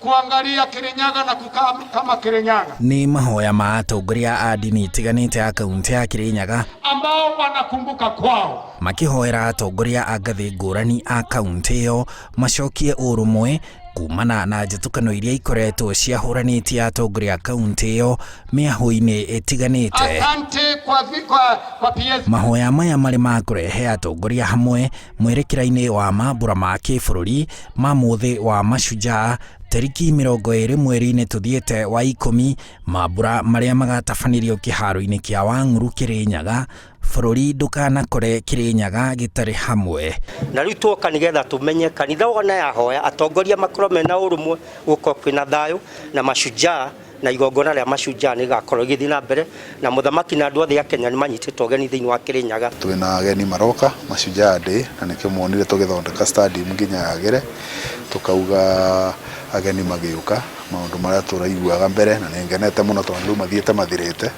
Kuangalia Kirinyaga na kukaa kama Kirinyaga. Nĩ mahoya ma atongoria a ndini itiganĩte a kaunti ya Kirinyaga ambao wanakumbuka kwao, makĩhoera atongoria a ngathĩ ngũrani a kaunti ĩyo macokie ũrũmwe kumana na njĩtũkano iria ikoretwo ciahũranĩtie atongoria a kaunti ĩyo mĩahũ-inĩ ĩtiganĩte. Asante kwa PS. Mahoya maya marĩ ma kũrehe atongoria hamwe mwerekera-inĩ wa mambũra ma kĩbũrũri ma mũthĩ wa Mashujaa tarĩki 20 mweri-inĩ tũthiĩte wa 10, mambũra marĩa magatabanĩrio kĩharo-inĩ kĩa Wang'uru, Kĩrĩnyaga. Bũrũri ndũkanakore Kĩrĩnyaga gĩtarĩ hamwe. Na rĩu tuoka nĩgetha tũmenye kanitha wona yahoya atongoria makorwo mena ũrũmwe, gũkorwo kwĩna thayũ na Mashujaa, na igongona rĩa Mashujaa nĩ rĩgakorwo rĩgĩthiĩ na mbere, na mũthamaki na andũ othe a Kenya nĩ manyitĩtwo ũgeni thĩinĩ wa Kĩrĩnyaga. Twĩna ageni maroka Mashujaa Day, na nĩkĩo muonire tũgĩthondeka stadium nginya yagĩre, tukauga ageni magĩũka maũndũ marĩa tũraiguaga mbere, na nĩ ngenete mũno tondũ rĩu mathiĩte mathirĩte.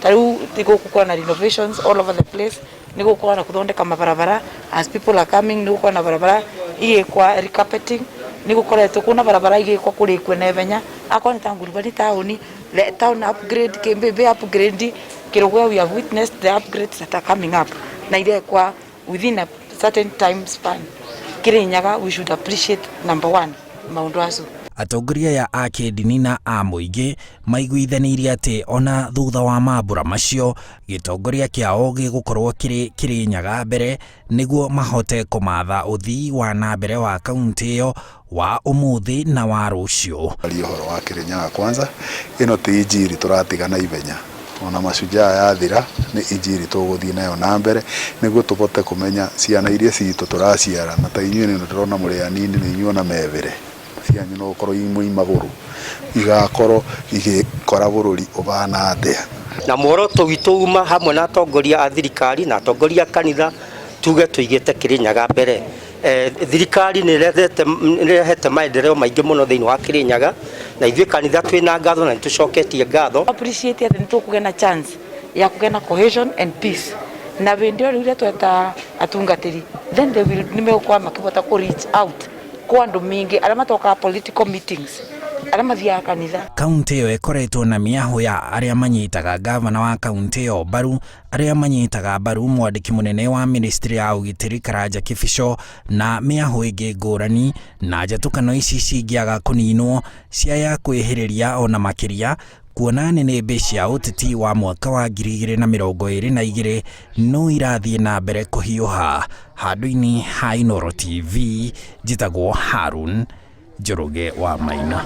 Ta rĩu nĩ gũgũkorwo na renovations all over the place, nĩ gũgũkorwo na gũthondeka mabarabara. As people are coming, nĩ gũkorwo na barabara igĩkwa recarpeting, nĩ gũkoretwo kwĩna barabara igĩkwa kũrĩkwo na ihenya, akorwo nĩ ta Ngurubani taũni, the town upgrade, Kĩmbĩmbĩ upgrade, Kĩrũgwe. We have witnessed the upgrades that are coming up na irekwa within a certain time span. Kirinyaga, we should appreciate number one maũndũ acio. Atongoria aya a kĩndini na a mũingĩ maiguithanĩirie atĩ ona thutha wa mambũra macio, gĩtongoria kĩao gĩgũkorwo kĩrĩ Kĩrĩnyaga mbere, nĩguo mahote kũmatha ũthii wa na mbere wa kaunti ĩyo wa ũmũthĩ na wa rũciũ. Aria ũhoro wa Kĩrĩnyaga kwanza, ĩno ti injiri tũratiga na ihenya. Ona Mashujaa yathira, nĩ injiri tũgũthiĩ nayo na mbere, nĩguo tũbote kũmenya ciana iria citũ tũraciara, na ta inyuĩ nĩ ndĩrona mũrĩ anini, nĩ inyuĩ ona mebere cianyu no gũkorwo imwe magũrũ igakorwo igĩkora bũrũri ũbana atĩa. Na muoroto witũ uma hamwe na atongoria a thirikari na atongoria a kanitha, tuge tũigĩte Kĩrĩnyaga mbere. Thirikari nĩ ĩrehete maendeleo maingĩ mũno thĩinĩ wa Kĩrĩnyaga, na ithuĩ kanitha twĩna ngatho na nĩ tũcoketie ngatho. Appreciate atĩ nĩ tũkũgĩa na chance ya kũgĩa na cohesion and peace, na hĩndĩ ĩyo rĩu tweta atungatĩri, then they will nĩ megũkorwo makĩhota kũ reach out kwa andũ mingĩ arĩa matokaga political meetings, arĩa mathiaga kanitha. Kaunti ĩyo ĩkoretwo na mĩahũ ya arĩa manyitaga gavana wa kaunti ĩyo mbaru, arĩa manyitaga mbaru mwandĩki mũnene wa ministry ya ũgitĩri Karanja Kibicho, na mĩahũ ĩngĩ ngũrani, na njatũkano ici cingĩaga kũninwo ciaya kwĩhĩrĩria ona makĩria, kuona nĩnĩmbĩ cia ũteti wa mwaka wa 2022 no irathiĩ na mbere kũhiũha. Handũ-inĩ ha Inooro TV, njĩtagwo Harun Njoroge wa Maina.